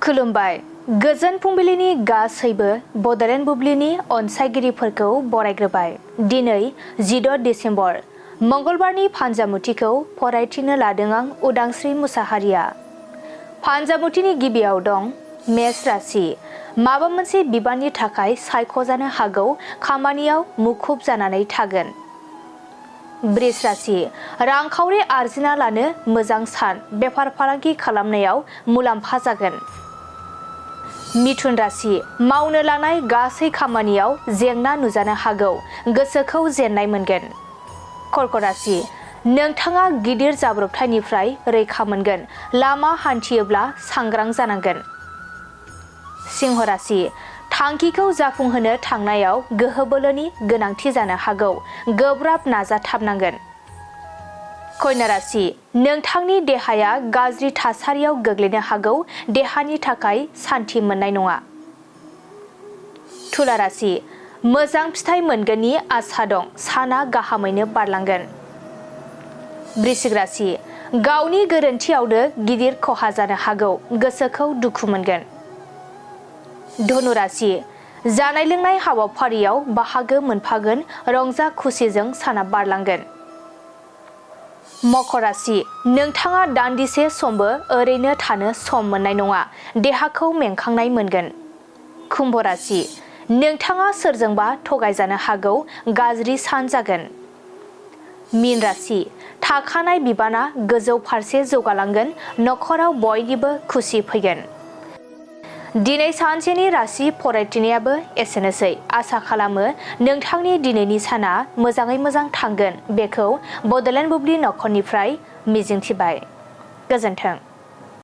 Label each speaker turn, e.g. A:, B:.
A: खुलुमबाय गोजोन फुंबिलिनि गासैबो बड'लेण्ड बुब्लिनि अनसायगिरिफोरखौ बरायग्रोबाय। दिनै 16 डिसेम्बर मंगलबारनि फानजामुथिखौ फरायथिनो लादों आं उदांस्रि मुसाहारिया। फानजामुथिनि गिबियाव दं मेष राशि। माबा मोनसे बिबाननि थाखाय सायख'जानो हागौ, खामानियाव मुखुब जानानै थागोन। वृष राशि। रांखावरि आरजिना लानो मोजां सान, बेफार फालांगि खालामनायाव मुलाम्फा जागोन। मिथुन राशि। मावनो लानाय गासै खामानियाव जेंना नुजानो हागौ, गोसोखौ जेननाय मोनगोन। कर्क राशि। नोंथाङा गिदिर जाब्रबथायनिफ्राय रैखा मोनगोन, लामा हान्थियोब्ला सांग्रां जानांगोन। सिंह राशि। थांखिखौ जाफुंहोनो थांनायाव गोहो बोलोनि गोनांथि जानो हागौ, गोब्राब नाजाथाबनांगोन। कन्या राशि। नोंथांनि देहाया गाज्रि थासारियाव गोग्लैनो हागौ, देहानि थाखाय सान्थि मोननाय नङा। तुला राशि। मोजां फिथाइ मोनगोननि आसा दं, साना गाहामैनो बारलांगोन। वृश्चिक राशि। गावनि गोरोन्थियावनो गिदिर खहा जानो हागौ, गोसोखौ दुखु मोनगोन। धनु राशि। जानाय लोंनाय हाबाफारियाव बाहागो मोनफागोन, रंजा खुसिजों साना बारलांगोन। मकर राशि। नोंथाङा दान्दिसे समबो ओरैनो थानो सम मोननाय नङा, देहाखौ मेंखांनाय मोनगोन। कुम्भ राशि। नोंथाङा सोरजोंबा थगायजानो हागौ, गाज्रि सान जागोन। मीन राशि। थाखानाय बिबाना गोजौ फारसे जौगालांगोन, नखराव बयनिबो खुसि फैगोन। दिनै सानसेनि राशि फरायथिनायाबो एसेनोसै। आसा खालामो नोंथांनि दिनैनि साना मोजाङै मोजां थांगोन, बेखौ बड'लेण्ड बुब्लि नखरनिफ्राय मिजिंथिबाय। गोजोन्थों।